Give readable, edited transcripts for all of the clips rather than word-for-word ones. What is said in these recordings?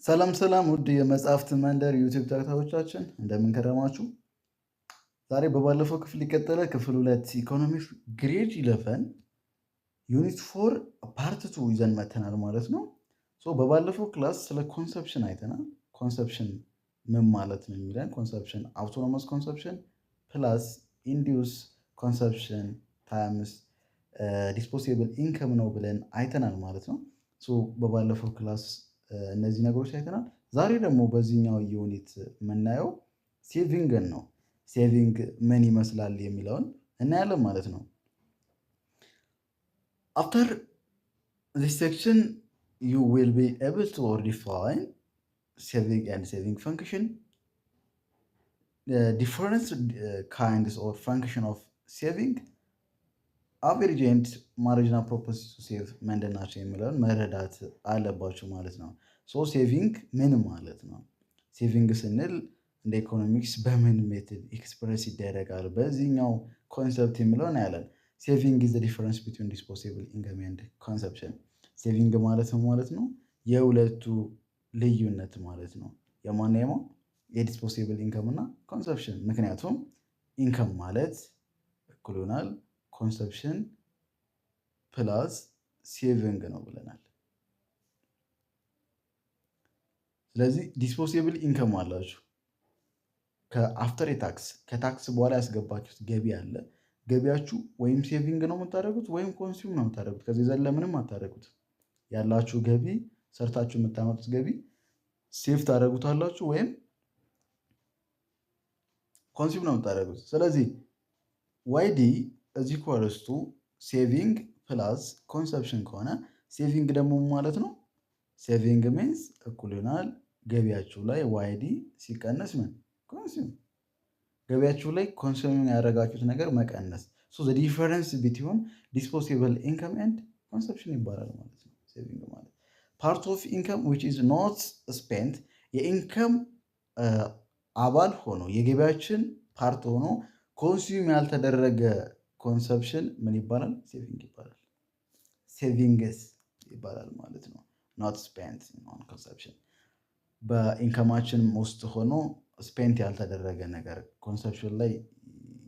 ሰላም ሰላም ውድ የመጽሐፍት መንደር ዩቲዩብ ተከታታዮቻችን፣ እንደምን ከረማችሁ? ዛሬ በባለፈው ክፍል የቀጠለ ክፍል 2 economics grade 11 unit 4 part 2 ይዘን መተናል ማለት ነው። So በባለፈው class ስለ consumption አይተናል። Consumption ምን ማለት ነው የሚለን፣ consumption autonomous consumption plus induced consumption times disposable income ነው ብለን አይተናል ማለት ነው። So በባለፈው class እነዚህ ነገሮች አይተናል። ዛሬ ደግሞ በዚህኛው unit የምናየው saving ን ነው። Saving ምን ይመስላል የሚለውን እናያለን ማለት ነው። After this section, you will be able to define saving and saving function, different kinds or function of saving, average and marginal propensity to save ምንድን ናቸው የሚለውን መረዳት አለባችሁ ማለት ነው። So saving ምን ማለት ነው? Saving ስንል እንደ ኢኮኖሚክስ በምን method express ይደረጋል በዚህኛው concept የሚለውን ያለን። Saving is difference between disposable income and consumption። Saving ማለት ምን ማለት ነው? የሁለቱ ልዩነት ማለት ነው። የማን የማ? የ disposable income እና consumption። ምክንያቱም income ማለት እኩል ይሆናል consumption plus saving ነው ብለናል። ስለዚህ disposable income አላችሁ፣ ከ after tax፣ ከ tax በኋላ ያስገባችሁት ገቢ አለ። ገቢያችሁ ወይም saving ነው የምታደርጉት ወይም consume ነው የምታደርጉት። ከዚህ ዘለ ምንም አታደርጉት። ያላችሁ ገቢ፣ ሰርታችሁ የምታመጡት ገቢ save ታደርጉታላችሁ ወይም consume ነው የምታደርጉት። ስለዚህ YD is equals to saving plus consumption ከሆነ saving ደግሞ ማለት ነው፣ saving means እኩል ይሆናል ገቢያችሁ ላይ YD ሲቀነስ ምን? Consume፣ ገቢያችሁ ላይ consume ያደረጋችሁት ነገር መቀነስ። So the difference between disposable income and consumption ይባላል ማለት ነው። Saving ማለት part of income which is not spent፣ የ income አባል ሆኖ፣ የገቢያችን part ሆኖ consume ያልተደረገ consumption ምን ይባላል? Saving ይባላል። Savings ይባላል ማለት ነው። Not spent on consumption፣ በ income ኣችን ውስጥ ሆኖ spent ያልተደረገ ነገር፣ consumption ላይ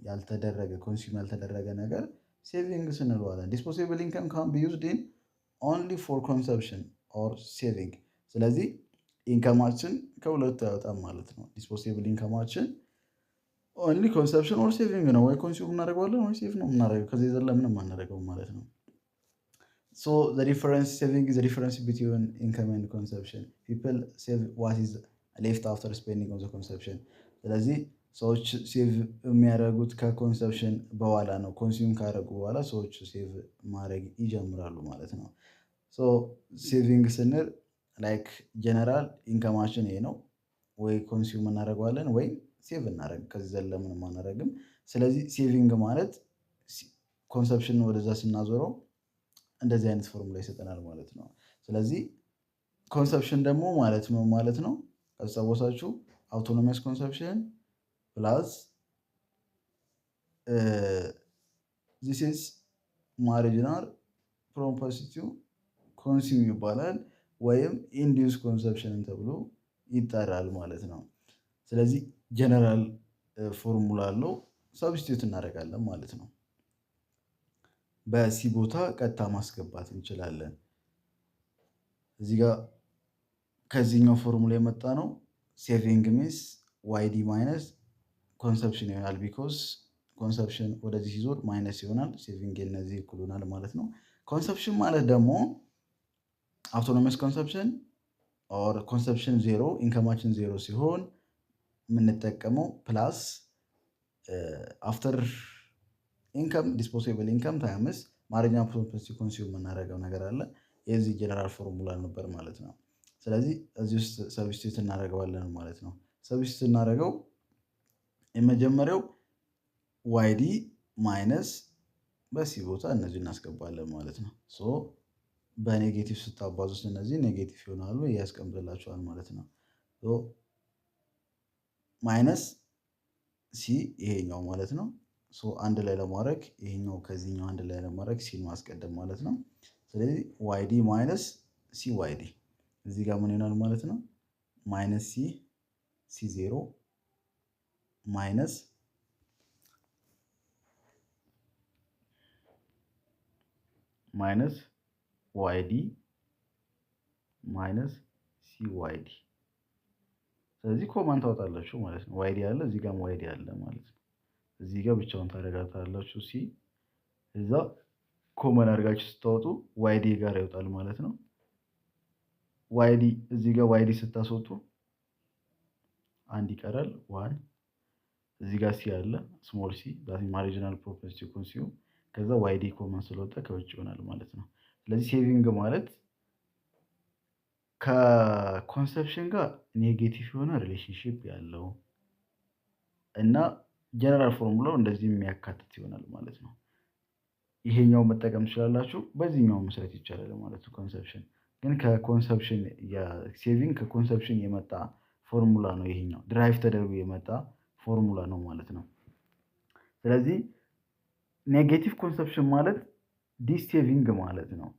ያልተደረገ፣ consume ያልተደረገ ነገር savings እንለዋለን። Disposable income can be used in only for consumption or saving። ስለዚህ income ኣችን ከሁለቱ አይወጣም ማለት ነው። Disposable income ኣችን only consumption or saving ነው። ወይ consume እናደርገዋለን ወይ save ነው የምናደርገው። ከዚህ የዘለ ምንም አናደርገውም ማለት ነው። So the difference, saving is the difference between income and consumption. People save what is left after spending on the consumption። ስለዚህ ሰዎች save የሚያደርጉት ከ consumption በኋላ ነው። Consume ካደረጉ በኋላ ሰዎች save ማድረግ ይጀምራሉ ማለት ነው። So saving ስንል like general income ኣችን ይሄ ነው። ወይ consume እናደርገዋለን ወይ save እናደርግ፣ ከዚህ ዘለ ምንም አናደርግም። ስለዚህ saving ማለት consumption ወደዛ ስናዞረው እንደዚህ አይነት ፎርሙላ ይሰጠናል ማለት ነው። ስለዚህ consumption ደግሞ ማለት ምን ማለት ነው? ካስታወሳችሁ autonomous consumption plus this is marginal propensity consume ይባላል ወይም induced consumption ን ተብሎ ይጠራል ማለት ነው። ስለዚህ general formula አለው፣ substitute እናደርጋለን ማለት ነው። በ C ቦታ ቀጥታ ማስገባት እንችላለን። እዚህ ጋር ከዚህኛው ፎርሙላ የመጣ ነው። Saving means YD minus consumption ይሆናል። Because consumption ወደዚህ ሲዞር minus ይሆናል። Saving እነዚህ እኩል ይሆናል ማለት ነው። Consumption ማለት ደግሞ autonomous consumption or consumption zero፣ income ኣችን ዜሮ ሲሆን የምንጠቀመው plus after income, disposable income times marginal propensity consume የምናደርገው ነገር አለ። የዚህ general formula ነበር ማለት ነው። ስለዚህ እዚህ ውስጥ substitute እናደርገዋለን ማለት ነው። Substitute እናደርገው፣ የመጀመሪያው YD minus በ C ቦታ እነዚህ እናስገባለን ማለት ነው። So በ negative ስታባዙት እነዚህ negative ይሆናሉ፣ ያስቀምጥላችኋል ማለት ነው። Minus C ይሄኛው ማለት ነው። So አንድ ላይ ለማድረግ፣ ይሄኛው ከዚህኛው አንድ ላይ ለማድረግ C ን ማስቀደም ማለት ነው። ስለዚህ YD minus C YD እዚህ ጋር ምን ይሆናል ማለት ነው? Minus C zero minus YD minus CYD። ስለዚህ common ታወጣላችሁ ማለት ነው። YD አለ፣ እዚህ ጋርም YD አለ ማለት ነው። እዚህ ጋር ብቻውን ታደርጋታላችሁ፣ C እዛ common አድርጋችሁ ስታወጡ YD ጋር ይወጣል ማለት ነው። YD እዚህ ጋር YD ስታስወጡ አንድ ይቀራል፣ one። እዚህ ጋር C አለ፣ small c, marginal propensity consume። ከዛ YD common ስለወጣ ከውጭ ይሆናል ማለት ነው። ስለዚህ saving ማለት ከ consumption ጋር negative የሆነ relationship ያለው እና general formula ው እንደዚህ የሚያካትት ይሆናል ማለት ነው። ይሄኛው መጠቀም ትችላላችሁ፣ በዚህኛው መስራት ይቻላል ማለት ነው። Consumption ግን ከ consumption saving ከ consumption የመጣ ፎርሙላ ነው። ይሄኛው derive ተደርጎ የመጣ ፎርሙላ ነው ማለት ነው። ስለዚህ negative consumption ማለት dissaving ማለት ነው።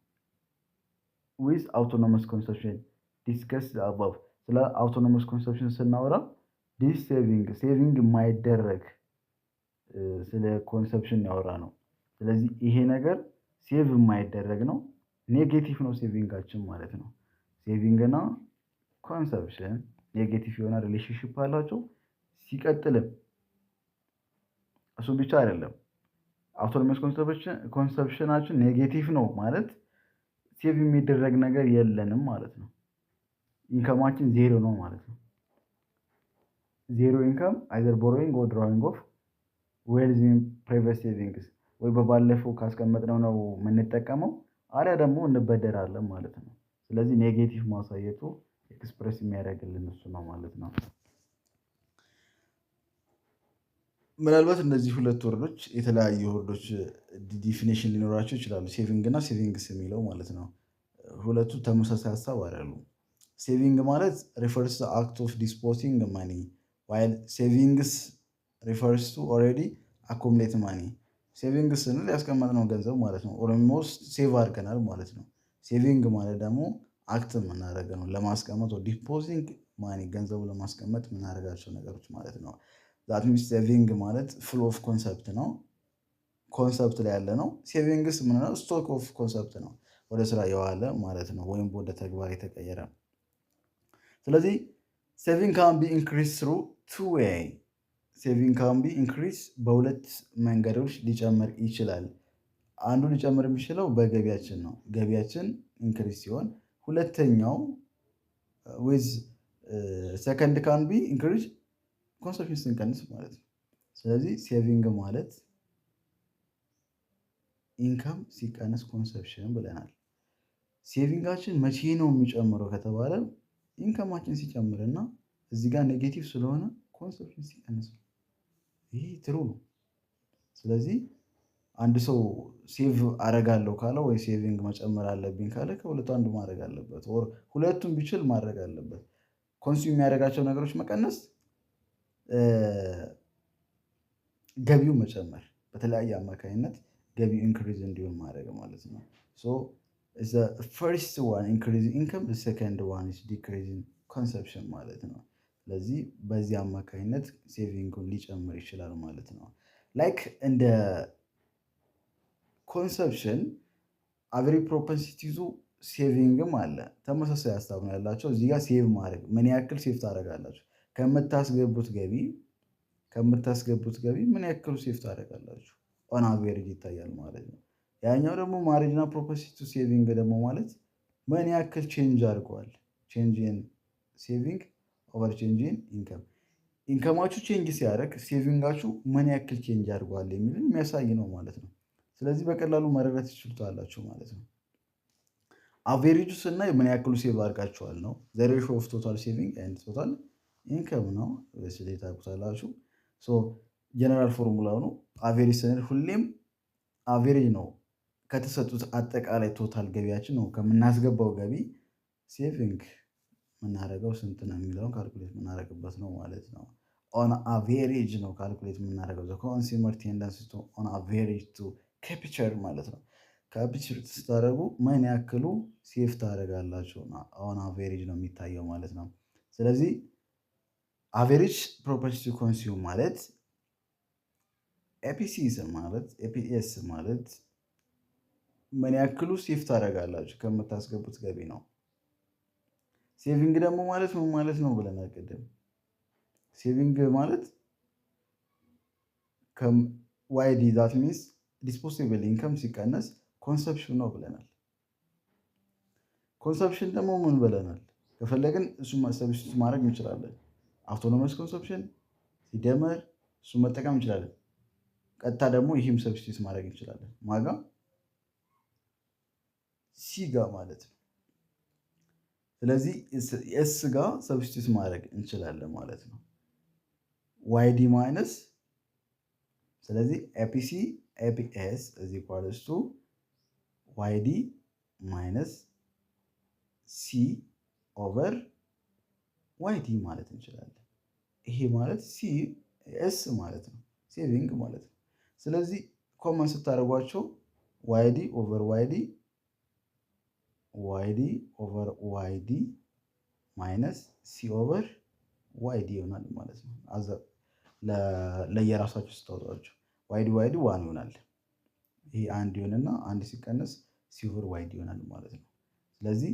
With autonomous consumption discuss above፣ ስለ autonomous consumption ስናወራ dissaving፣ saving የማይደረግ ስለ consumption ያወራ ነው። ስለዚህ ይሄ ነገር save የማይደረግ ነው፣ negative ነው saving ኣችን ማለት ነው። Saving እና consumption negative የሆነ relationship አላቸው። ሲቀጥልም እሱም ብቻ አይደለም፣ autonomous consumption ኣችን negative ነው ማለት save የሚደረግ ነገር የለንም ማለት ነው። Income ኣችን ዜሮ ነው ማለት ነው። Zero income, either borrowing or drawing of wealth in previous savings፣ ወይ በባለፈው ካስቀመጥነው ነው የምንጠቀመው፣ አሊያ ደግሞ እንበደራለን ማለት ነው። ስለዚህ negative ማሳየቱ express የሚያደርግልን እሱ ነው ማለት ነው። ምናልባት እነዚህ ሁለት word ኦች የተለያዩ word ኦች definition ሊኖራቸው ይችላሉ። Saving እና savings የሚለው ማለት ነው። ሁለቱ ተመሳሳይ ሀሳብ አይደሉም። Saving ማለት refers act of disposing money, while savings refers to already accumulate money። Savings ስንል ያስቀመጥነው ገንዘብ ማለት ነው። Almost save አድርገናል ማለት ነው። Saving ማለት ደግሞ act የምናደርገው ነው፣ ለማስቀመጥ disposing money፣ ገንዘቡ ለማስቀመጥ የምናደርጋቸው ነገሮች ማለት ነው። That means saving ማለት flow of concept ነው፣ concept ላይ ያለ ነው። Savings ምንለው stock of concept ነው፣ ወደ ስራ የዋለ ማለት ነው፣ ወይም ወደ ተግባር የተቀየረ። ስለዚህ saving can be increase through two way። Saving can be increase፣ በሁለት መንገዶች ሊጨምር ይችላል። አንዱ ሊጨምር የሚችለው በገቢያችን ነው፣ ገቢያችን increase ሲሆን፣ ሁለተኛው with second can be increase consumption ስንቀንስ ማለት ነው። ስለዚህ saving ማለት income ሲቀንስ consumption ብለናል። Saving ኣችን መቼ ነው የሚጨምረው ከተባለ income ኣችን ሲጨምርና እዚህ ጋር negative ስለሆነ consumption ሲቀንስ ነው። ይህ true ነው። ስለዚህ አንድ ሰው save አረጋለሁ ካለ ወይ saving መጨመር አለብኝ ካለ ከሁለቱ አንዱ ማድረግ አለበት። Or ሁለቱም ቢችል ማድረግ አለበት። Consume የሚያደርጋቸው ነገሮች መቀነስ፣ ገቢው መጨመር፣ በተለያየ አማካኝነት ገቢው increase እንዲሆን ማድረግ ማለት ነው። First one increase income፣ second one decreasing consumption ማለት ነው። ስለዚህ በዚህ አማካኝነት saving ኡን ሊጨምር ይችላል ማለት ነው። Like እንደ consumption average propensity to saving ም አለ። ተመሳሳይ ሀሳብ ነው ያላቸው። እዚህ ጋር save ማድረግ ምን ያክል save ታደርጋላችሁ? ከምታስገቡት ገቢ ምን ያክሉ save ታደርጋላችሁ? On average ይታያል ማለት ነው። ያኛው ደግሞ marginal propensity to saving ደግሞ ማለት ምን ያክል change አድርገዋል? Change in saving over change in income። Income ኣችሁ change ሲያደርግ saving ኣችሁ ምን ያክል change አድርገዋል የሚልን የሚያሳይ ነው ማለት ነው። ስለዚህ በቀላሉ መረዳት ትችሉታላችሁ ማለት ነው። Average ኡ ስናይ ምን ያክሉ save አድርጋችኋል ነው። The ratio of total saving and total income ነው። ስለ ታውቁታላችሁ። General formula ው ነው። Average ስንል ሁሌም average ነው፣ ከተሰጡት አጠቃላይ total ገቢያችን ነው፣ ከምናስገባው ገቢ saving የምናደርገው ስንት ነው የሚለውን calculate የምናደርግበት ነው ማለት ነው። On average ነው calculate የምናደርገው፣ consumer tendency to on average to capture ማለት ነው። Capture ስታደርጉ ምን ያክሉ save ታደርጋላችሁ on average ነው የሚታየው ማለት ነው። ስለዚህ average propensity to consume ማለት APC ማለት APS ማለት ምን ያክሉ save ታደርጋላችሁ ከምታስገቡት ገቢ ነው። Saving ደግሞ ማለት ምን ማለት ነው ብለናል ቅድም። Saving ማለት YD, that means disposable income ሲቀነስ consumption ነው ብለናል። Consumption ደግሞ ምን ብለናል? ከፈለግን እሱ substitute ማድረግ እንችላለን። Autonomous consumption ሲደመር እሱ መጠቀም እንችላለን። ቀጥታ ደግሞ ይህም substitute ማድረግ እንችላለን። ማጋ C ጋ ማለት ነው። ስለዚህ S ጋር substitute ማድረግ እንችላለን ማለት ነው። YD minus ስለዚህ APC APS is equals to YD minus C over YD ማለት እንችላለን። ይሄ ማለት C S ማለት ነው፣ saving ማለት ነው። ስለዚህ common ስታደርጓቸው YD over YD, YD over YD minus C over YD ይሆናል ማለት ነው። ለየራሳቸው ስታወጧቸው YD YD one ይሆናል። ይሄ አንድ ይሆንና አንድ ሲቀነስ C over YD ይሆናል ማለት ነው። ስለዚህ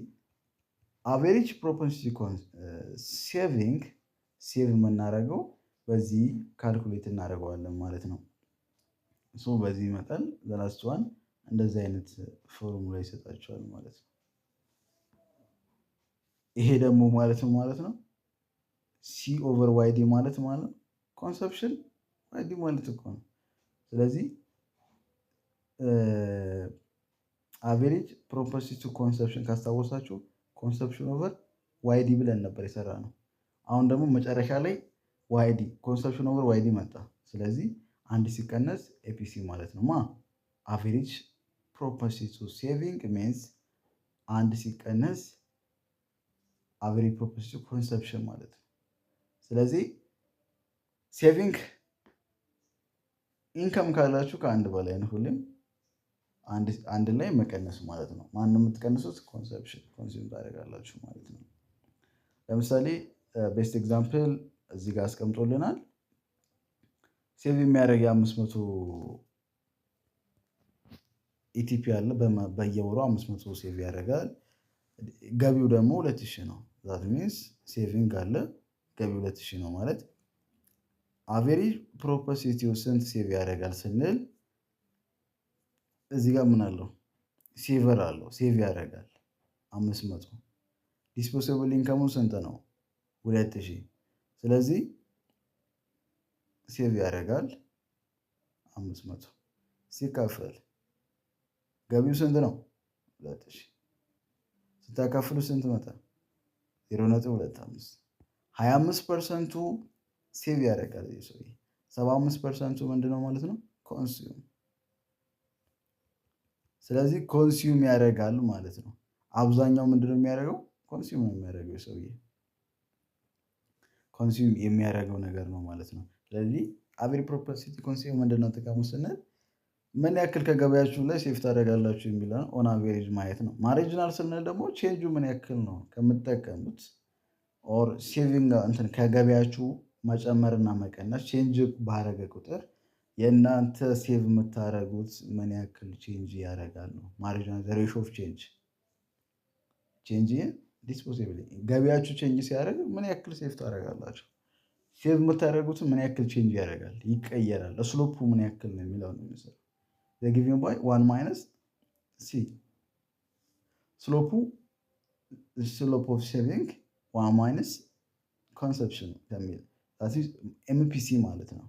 average propensity saving save የምናደርገው በዚህ calculate እናደርገዋለን ማለት ነው። So በዚህ ይመጣል። The last one እንደዚህ አይነት ፎርሙላ ይሰጣቸዋል ማለት ነው። ይሄ ደግሞ ማለት ነው C over YD ማለት consumption YD ማለት እኮ ነው። ስለዚህ average propensity to consumption ካስታወሳችሁ consumption over YD ብለን ነበር የሰራነው። አሁን ደግሞ መጨረሻ ላይ YD consumption over YD መጣ። ስለዚህ አንድ ሲቀነስ APC ማለት ነው። ማ average propensity to saving means አንድ ሲቀነስ average propensity to consumption ማለት ነው። ስለዚህ saving income ካላችሁ ከአንድ በላይ ነው፣ ሁሌም አንድ ላይ መቀነስ ማለት ነው። ማን የምትቀንሱት? Consumption consume ታደርጋላችሁ ማለት ነው። ለምሳሌ best example እዚህ ጋር አስቀምጦልናል። Save የሚያደርግ የ500 ETB አለ። በየወሩ 500 save ያደርጋል። ገቢው ደግሞ 2000 ነው። That means saving አለ፣ ገቢው 2000 ነው ማለት average propensity ው ስንት save ያደርጋል ስንል እዚህ ጋር ምን አለው? Saver አለው፣ save ያደርጋል 500። Disposable income ኡ ስንት ነው? 2000። ስለዚህ save ያደርጋል 500 ሲካፈል ገቢው ስንት ነው? 2000። ስታካፍሉ ስንት መጣ? 0.25። 25 percent ኡ save ያደርጋል ይህ ሰውዬ። 75 percent ኡ ምንድነው ማለት ነው? Consume። ስለዚህ consume ያደርጋል ማለት ነው። አብዛኛው ምንድነው የሚያደርገው? Consume ነው የሚያደርገው ሰውዬ፣ consume የሚያደርገው ነገር ነው ማለት ነው። ስለዚህ average propensity consume ምንድነው ጥቅሙ ስንል ምን ያክል ከገቢያችሁ ላይ save ታደርጋላችሁ የሚለውን on average ማየት ነው። Marginal ስንል ደግሞ change ኡ ምን ያክል ነው ከምትጠቀሙት or saving እንትን ከገቢያችሁ መጨመርና መቀነስ change ባረገ ቁጥር የእናንተ save የምታደርጉት ምን ያክል change ያደርጋል ነው። Marginal, ratio of change disposable ገቢያችሁ change ሲያደርግ ምን ያክል save ታደርጋላችሁ? Save የምታደርጉት ምን ያክል change ያደርጋል፣ ይቀየራል፣ slope ኡ ምን ያክል ነው የሚለው ነው የሚሰራው። Given by one minus C slope ኡ slope of saving one minus consumption ከሚል MPC ማለት ነው።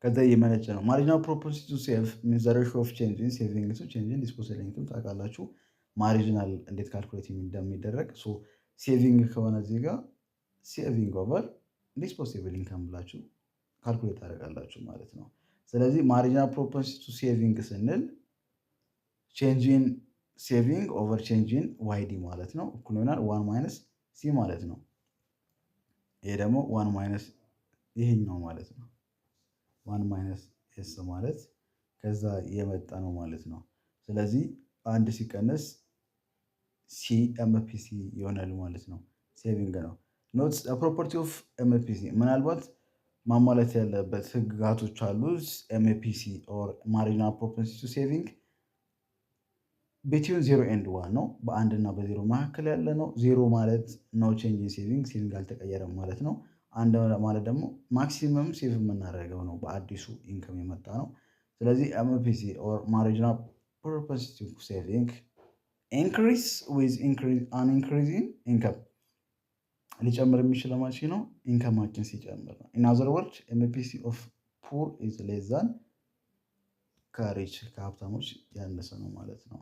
ከዛ እየመነጨ ነው። Marginal propensity to save means the ratio of change in saving to change in disposable income ታውቃላችሁ። Marginal እንዴት calculate እንደሚደረግ saving ከሆነ እዚህ ጋር saving over disposable income ብላችሁ calculate ታደርጋላችሁ ማለት ነው። ስለዚህ marginal propensity to saving ስንል change in saving over change in YD ማለት ነው። እኩል ይሆናል one minus C ማለት ነው። ይሄ ደግሞ one minus ይሄኛው ማለት ነው። One minus S ማለት ከዛ የመጣ ነው ማለት ነው። ስለዚህ አንድ ሲቀነስ C MPC ይሆናል ማለት ነው። Saving ነው። Note property of MPC፣ ምናልባት ማሟላት ያለበት ህግጋቶች አሉት። MPC or marginal propensity to saving between 0 and 1 ነው። በአንድ እና በዜሮ መካከል ያለ ነው። ዜሮ ማለት no change saving፣ saving አልተቀየረም ማለት ነው። አንድ ማለት ደግሞ maximum save የምናደርገው ነው፣ በአዲሱ income የመጣ ነው። ስለዚህ MPC or marginal propensity to saving increase with an increase in income። ሊጨምር የሚችለው መቼ ነው? Income ኣችን ሲጨምር ነው። In other word, MPC of poor is less than ከ rich፣ ከሀብታሞች ያነሰ ነው ማለት ነው።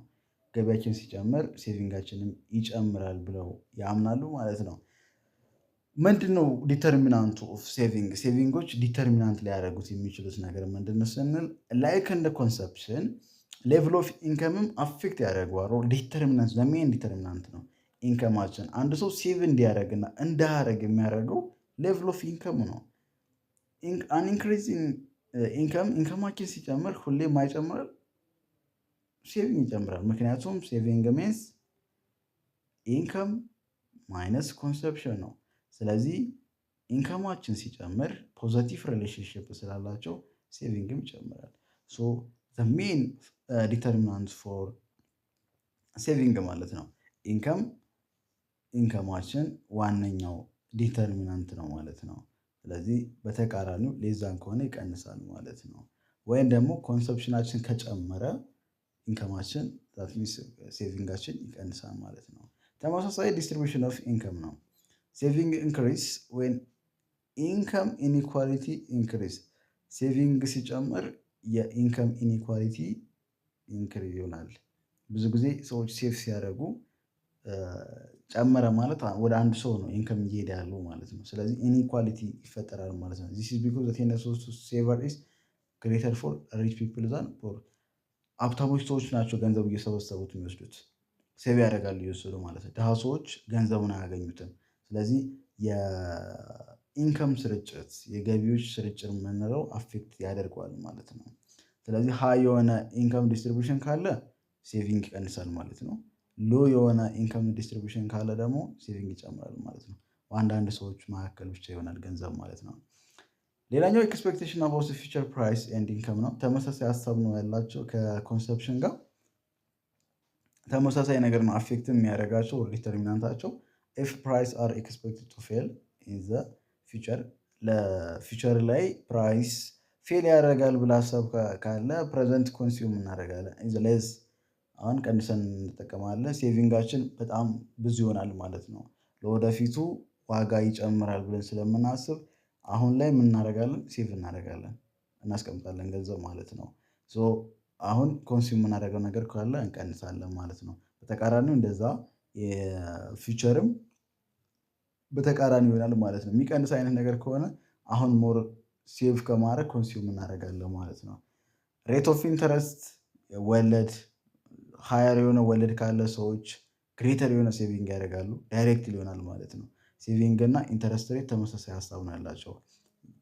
ገቢያችን ሲጨምር saving ኣችንም ይጨምራል ብለው ያምናሉ ማለት ነው። ምንድን ነው determinant ኡ of saving? Saving ኦች determinant ሊያደርጉት የሚችሉት ነገር ምንድን ነው ስንል like እንደ consumption level of income ም affect ያደርገዋል። Determinant, main determinant ነው income ኣችን። አንድ ሰው save እንዲያደርግና እንዳያደርግ የሚያደርገው level of income ኡ ነው። An increase income፣ income ኣችን ሲጨምር ሁሌም አይጨምራል፣ saving ይጨምራል። ምክንያቱም saving means income minus consumption ነው። ስለዚህ income ኣችን ሲጨምር positive relationship ስላላቸው saving ም ይጨምራል። So main determinant for saving ማለት ነው income፣ income ኣችን ዋነኛው determinant ነው ማለት ነው። ስለዚህ በተቃራኒው less than ከሆነ ይቀንሳል ማለት ነው። ወይም ደግሞ consumption ኣችን ከጨመረ income ኣችን፣ saving ኣችን ይቀንሳል ማለት ነው። ተመሳሳይ distribution of income ነው። Saving increase when income inequality increase። Saving ሲጨምር የ income inequality increase ይሆናል። ብዙ ጊዜ ሰዎች save ሲያደርጉ ጨመረ ማለት ወደ አንድ ሰው ነው income እየሄደ ያለው ማለት ነው። ስለዚህ inequality ይፈጠራል ማለት ነው። This is because the tendency to saver is greater for rich people than poor። ሀብታሞች ሰዎች ናቸው ገንዘቡ እየሰበሰቡት የሚወስዱት፣ save ያደርጋሉ እየወሰዱ ማለት ነው። ድሃ ሰዎች ገንዘቡን አያገኙትም። ስለዚህ የ income ስርጭት፣ የገቢዎች ስርጭት የምንለው affect ያደርገዋል ማለት ነው። ስለዚህ high የሆነ income distribution ካለ saving ይቀንሳል ማለት ነው። Low የሆነ income distribution ካለ ደግሞ saving ይጨምራል ማለት ነው። በአንዳንድ ሰዎች መካከል ብቻ ይሆናል ገንዘብ ማለት ነው። ሌላኛው expectation about future price and income ነው። ተመሳሳይ ሀሳብ ነው ያላቸው ከ consumption ጋር፣ ተመሳሳይ ነገር ነው affect የሚያደርጋቸው determinant ኣቸው። If price are expected to fall in the future፣ ለ future ላይ price fall ያደርጋል ብለህ ሀሳብ ካለ present consume እናደርጋለን፣ less አሁን ቀንሰን እንጠቀማለን፣ saving ኣችን በጣም ብዙ ይሆናል ማለት ነው። ለወደፊቱ ዋጋ ይጨምራል ብለን ስለምናስብ አሁን ላይ ምን እናደርጋለን? Save እናደርጋለን፣ እናስቀምጣለን ገንዘብ ማለት ነው። So አሁን consume የምናደርገው ነገር ካለ እንቀንሳለን ማለት ነው። በተቃራኒው እንደዛ የ future ም በተቃራኒ ይሆናል ማለት ነው። የሚቀንስ አይነት ነገር ከሆነ አሁን more save ከማድረግ consume እናደርጋለን ማለት ነው። Rate of interest፣ ወለድ፣ higher የሆነ ወለድ ካለ ሰዎች greater የሆነ saving ያደርጋሉ። Direct ይሆናል ማለት ነው። Saving እና interest rate ተመሳሳይ ሀሳብ ነው ያላቸው።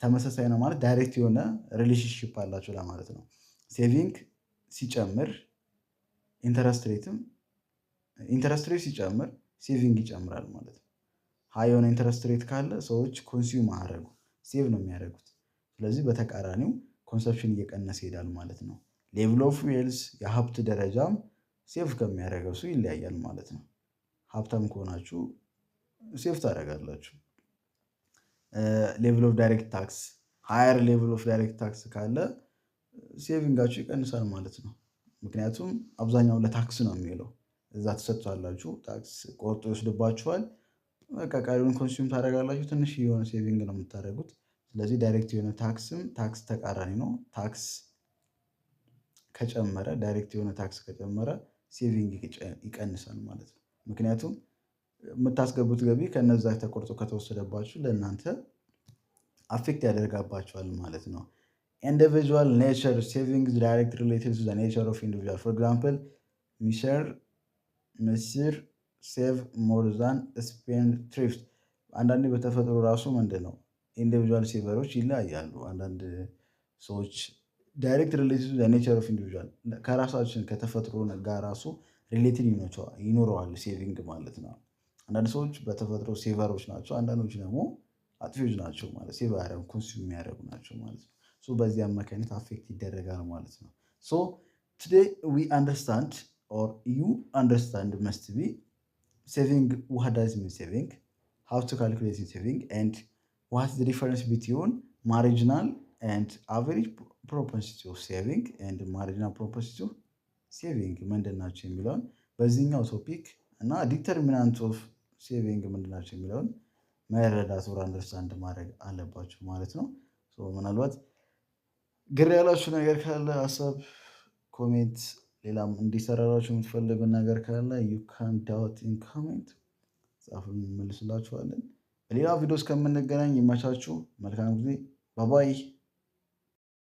ተመሳሳይ ነው ማለት direct የሆነ relationship አላቸው ለማለት ነው። Saving ሲጨምር interest rate ም፣ interest rate ሲጨምር saving ይጨምራል ማለት ነው። High የሆነ interest rate ካለ ሰዎች consume አያደርጉ፣ save ነው የሚያደርጉት። ስለዚህ በተቃራኒው consumption እየቀነሰ ይሄዳል ማለት ነው። Level of wealth፣ የሀብት ደረጃም save ከሚያደርገው ሰው ይለያያል ማለት ነው። ሀብታም ከሆናችሁ save ታደርጋላችሁ። Level of direct tax፣ higher level of direct tax ካለ saving ኣችሁ ይቀንሳል ማለት ነው። ምክንያቱም አብዛኛው ለ tax ነው የሚውለው። እዛ ትሰጡታላችሁ፣ tax ቆርጦ ይወስድባችኋል። በቃ ቀሪውን consume ታደርጋላችሁ። ትንሽ የሆነ saving ነው የምታደርጉት። ስለዚህ direct የሆነ tax ም tax ተቃራኒ ነው። Tax ከጨመረ፣ direct የሆነ tax ከጨመረ saving ይቀንሳል ማለት ነው። ምክንያቱም የምታስገቡት ገቢ ከነዛ ተቆርጦ ከተወሰደባችሁ ለእናንተ affect ያደርጋባችኋል ማለት ነው። Individual nature: saving direct related to nature of individual. For example, miser save more than spendthrift። አንዳንዴ በተፈጥሮ ራሱ ምንድን ነው individual saver ኦች ይለያያሉ። አንዳንድ ሰዎች direct related to nature of individual፣ ከራሳችን ከተፈጥሮ ጋር ራሱ related ይኖረዋል saving ማለት ነው። አንዳንድ ሰዎች በተፈጥሮ saver ኦች ናቸው፣ አንዳንዶች ደግሞ አጥፊዎች ናቸው ማለት save አያደርጉም፣ consume የሚያደርጉ ናቸው ማለት ነው። So በዚህ አማካኝነት affect ይደረጋል ማለት ነው። So today we understand or you understand must be saving, what does mean saving, how to calculate saving, and what the difference between marginal and average propensity of saving and marginal propensity of saving ምንድን ናቸው የሚለውን በዚህኛው topic እና determinant of saving ምንድን ናቸው የሚለውን መረዳት or understand ማድረግ አለባችሁ ማለት ነው። ምናልባት ግር ያላችሁ ነገር ካለ ሀሳብ፣ comment፣ ሌላም እንዲሰራላችሁ የምትፈልጉ ነገር ካለ you can doubt in comment ጻፉ፣ እንመልስላችኋለን። በሌላ ቪዲዮ እስከምንገናኝ ይመቻችሁ። መልካም ጊዜ። Bye bye.